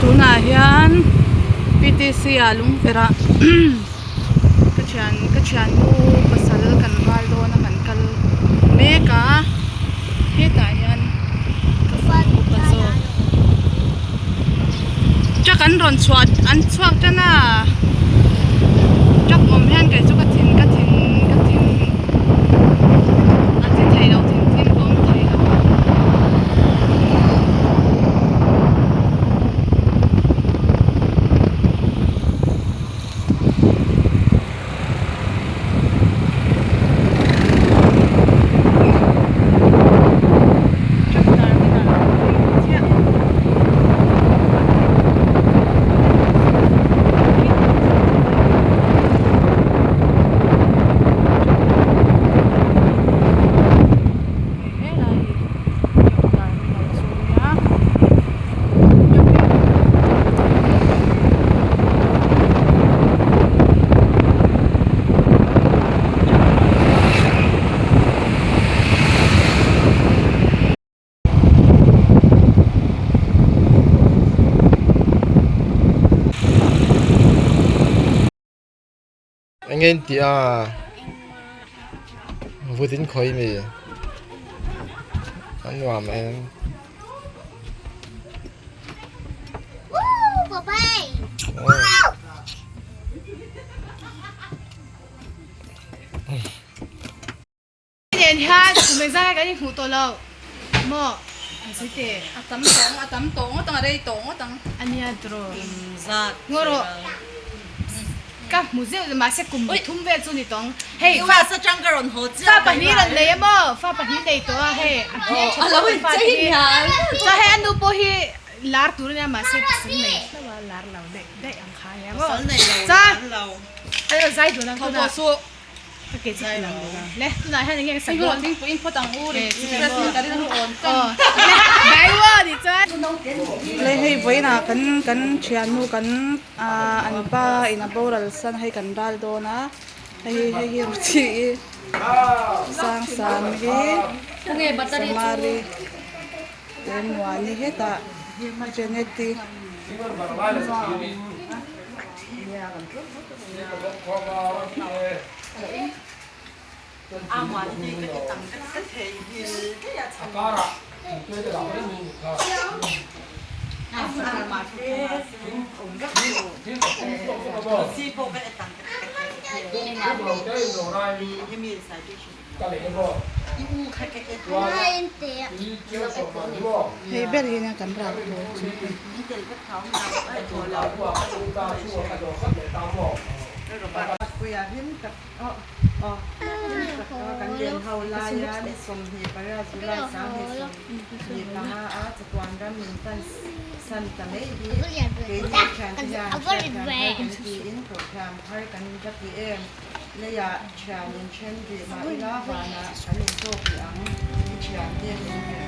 Tunah hian PTC ah lungverh ah ka thian ka thiannu pasal kan ral dawn a kan kal mek a hetah hian ka fanu upa zawk truck an rawn chhuah an chhuak tan a truck awm hian kei chu ka thin ka thin ka thin a thi thei lo thin thin ka awm thei lo a. Truck terminal a ni chiah. Hei helai hi truck terminal chu a nia. Enge in tih a vut in khawi mi a nuam em. Nen hian kum engzah nge kan inhmuh tawh lo maw an sawi teh. A tam tawh a tam tawh ngawt ang a rei tawh ngawt ang. A nia tiraw. Ngaw rawh ka hmu zeuh zeuh mahse kum thum vel chu ni tawng. Hei fa fa pahnih rawn nei a maw fa pahnih nei tawh a hei a hmel tha tawk a fa te hi. Chuan hei a nu pawh hi lar tur a nia mahse pasal nei hlauh a lar lo daih daih ang kha a nia maw. Chuan a lo zai dun ang tunah. Ka ke chu lang lo le tunah hian enge ka sak dawn thingpui in phawt ang u ri ka rilru awn tan dai wo ni chuan le hei vawiinah kan kan thiannu kan ah an pa in a boral san hei kan ral dawn a hei hei hi ruchi i sang hi samari Remmuani hetah Jeneti. Hei ber hi nia kan ral tur chu. Leiah thian in then rih mah ila vanah kan in tawk leh ang i thiante min hrilh.